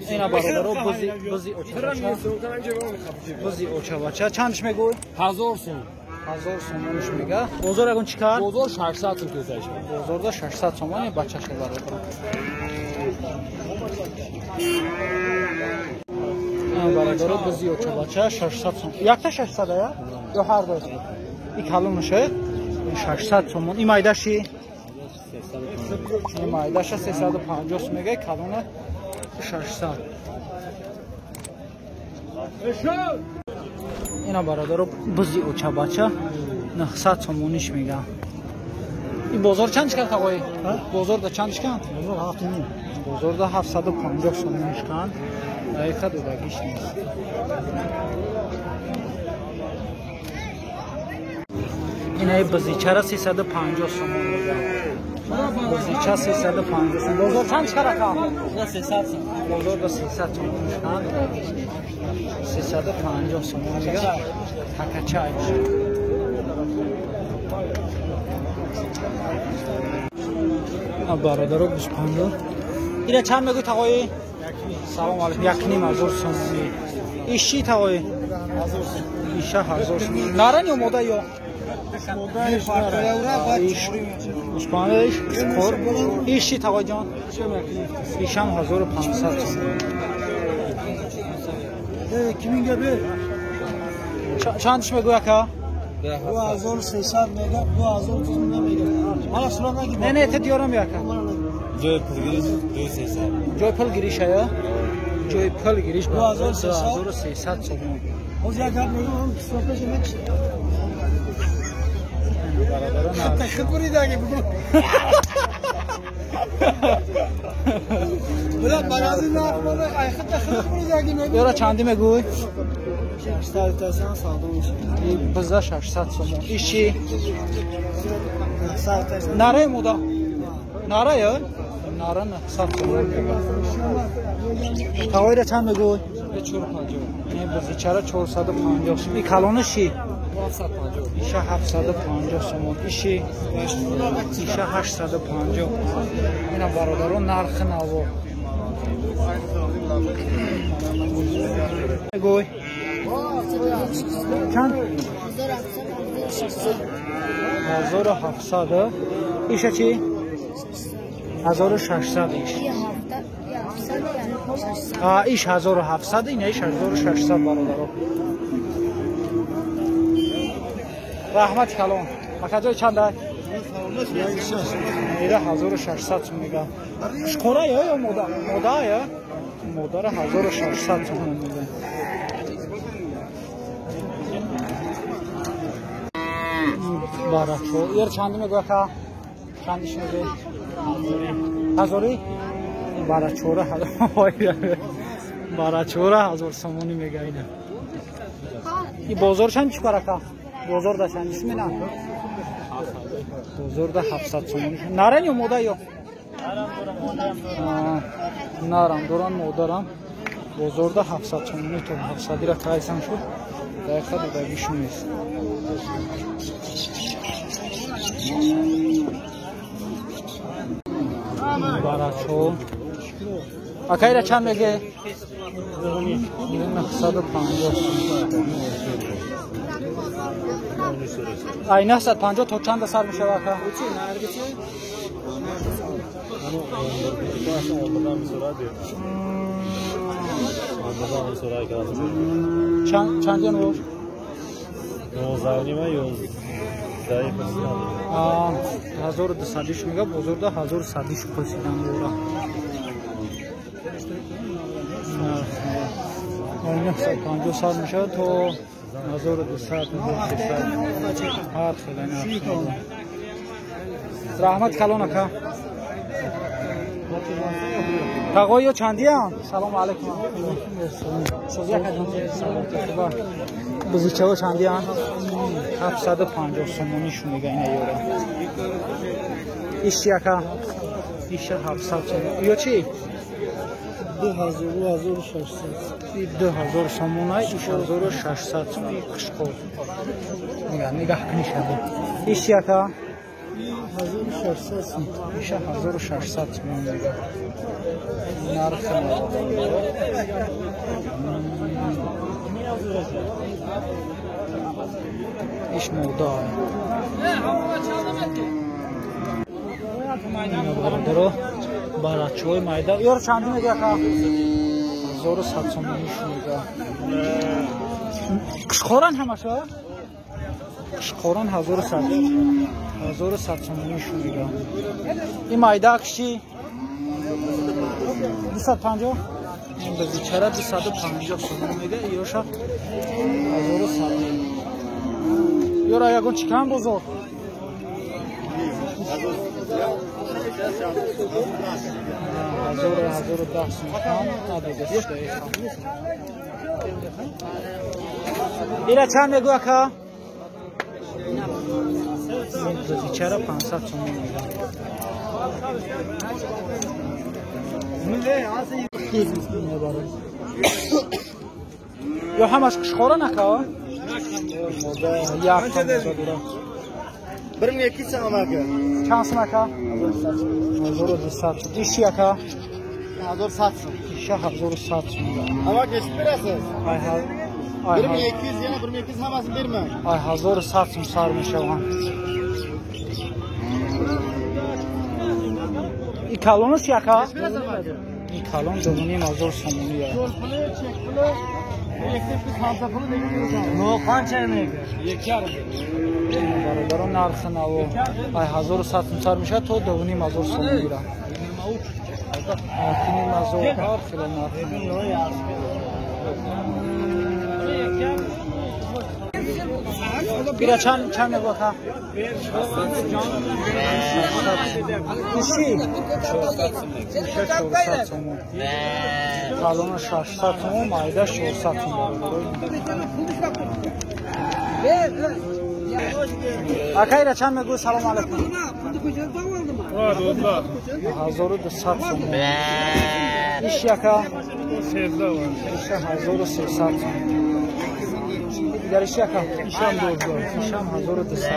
Ина бародаро бузи бузи очабача. Бузи очабача чандш мегӯй? 1000 сом. 1000 сомониш мега. Бозор ягон чӣ кард? Бозор 600 сом кесаш. Бозорда 600 сомони бачаша бародаро. Бародаро бузи очабача 600 сом. Якта 600 ая? Ё ҳар ду? И калонуше 600 сомон. И майдаши? И майдаша 350 сом мега, калона 600. Ина бародаро бузи очабача 900 сомониш мега. И бозор чанд шиканд тағои? Бозорда чанд шиканд? Бозор 7,5. Бозорда 750 сомон шиканд. Дақиқа додагиш нест. Инаи бузичара 350 сомон мега. Бузича 350 сомон. Бозор чанд шиканд ака? 300 сом. Бозорда 300 сомон шиканд. 350 сомон мега. Такача иш. Бародаро гӯспандо. Ира чанд мегӯй тағои? Салом алейкум. 1,5 ҳазор сомонӣ. Иш чӣ тағои? Иша 1000 сомон. Наран ё мода ё? Иш гӯспандо иш қор. Иш чӣ тағои ҷон? Ишам 1500 сомон. Киминга бер? Чандш мегӯй ака? 2300 мега, 2300 мега. Мана сурат наги. Не, не, те диёрам яка. Ҷои пулгириш 2300. Ҷои пул гириш ая? Ҷои пул гириш 2300 сомон. Ҳозир як гап мегӯям, кисофаш меч. Бародарон, Хатта хит буридаги бугу. Бира барази нарх бола, ай хатта хит буридаги мегӯ. Ёра чанди мегӯй? 600 тасан савдо мешавад. И биза 600 сомон. Иш чӣ? 900 тасан. Наре мода? Нара ё? Нара 900 сомон. Тағоира чанд мегӯй? 450. Не, бизичара 450 сом. И калонаш чӣ? 750. Иша 750 сомон. Иши? Иша 850. Ина бародарон нархи наво. Мегӯй? Чанд? 1700. Иша чӣ? 1600 иш. Иш 1700, ина иш 1600 бародаро. Раҳмати калон. Акаҷой чанд ай? Ира 1600 сом мега. Шкора ё ё мода? Мода ё? Модара 1600 сом мега. Барачо. Ер чанд мега ака? Чандиш мега? Ҳазори? Барачора барачора 1000 сомонӣ мега ина. И бозор чанд чӣ кар ака? Бозор да чанд исмина? Бозор да 700 сомонӣ. Наран ё мода ё? Нарам доран модарам. Бозор да 700 сомонӣ то 700 ира тайсан шуд. Дақиқа додагиш нест. Барачо. Ака ира чанд меге? 950. Ай 950 то чанда сар мешава ака? Чандян бош? 19.5 11. 1200 мега, бозорда 1100 пурсидан бора. 950 сар мешавад то 1200, 1300 ҳар хел нарх. Раҳмат калон ака. Тағоё чандиям? Салом алейкум. Сози ака ҷон. Салом хуб. Бузичаво чандиям? 750 сомонӣ шу мега ина ёра. Иш чи ака? Иша 700 сомон. Ё чи? 2600. И 2000 сомона, иш 1600 сом. И қишқор. Нигаҳ, нигаҳ кунӣ шаби. Иш чи ака? 1600 сум. Иша 1600 сум мега. Нарх иш мода. Бародаро, барачои майда. Ёр чанди мега ка? 1100 сомонӣ мега. Қишқоран ҳамаша? Қишқоран 1100 сомонӣ мега. Ин майда киши 250? Ин бечара 250 сомонӣ мега, ёша 1100. Ёра ягон чӣ кам бозор? 1010 сум кам надода. Ира чанд мегӯ ака? Бечара 500 сомон мега. Ё ҳамаш қишқора нака? Як дора. 1200 сом ака. Чанд сум ака? 1200. Иши ака? 1100 сум. Иша 1100 сум. Ама кешib berasiz. 1200 yana 1200 hammasini bermang. Ay 1100 сум сар мешаванд. И калонаш яка? И калон 2500 сомонӣ. Puli, chek puli, No, qancha mega? 2.5. Бародарон нархи наво ай 1100 сум сар мешавад то 2500 сомонӣ ра. 2500 ҳар хела нарх. Бира чанд мегӯ ака? Иши? 400 сомон. Калона 600 сомон, майда 400 сомон. Ака ира чанд мегӯ? Салом алейкум. 1200 сомон. Иши ака? Иша 1300 сомон. Дигар иши ака? Ишам 12. Ишам 1200.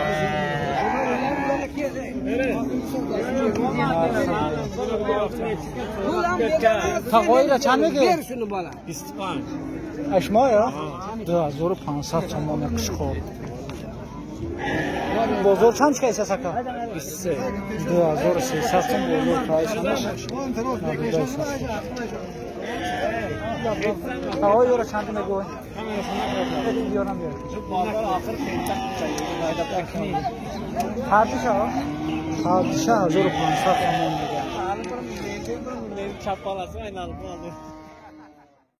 Тағоира чанд мегӯ? 25. Ашмоя? 2500 сомон қишқор. Бозор чанд чика исас ака? 23. 2300 сом бозор прайсанаш. Тағоира чанд мегӯ? Ҳардуша? Ҳардуша 1500 сомон мега.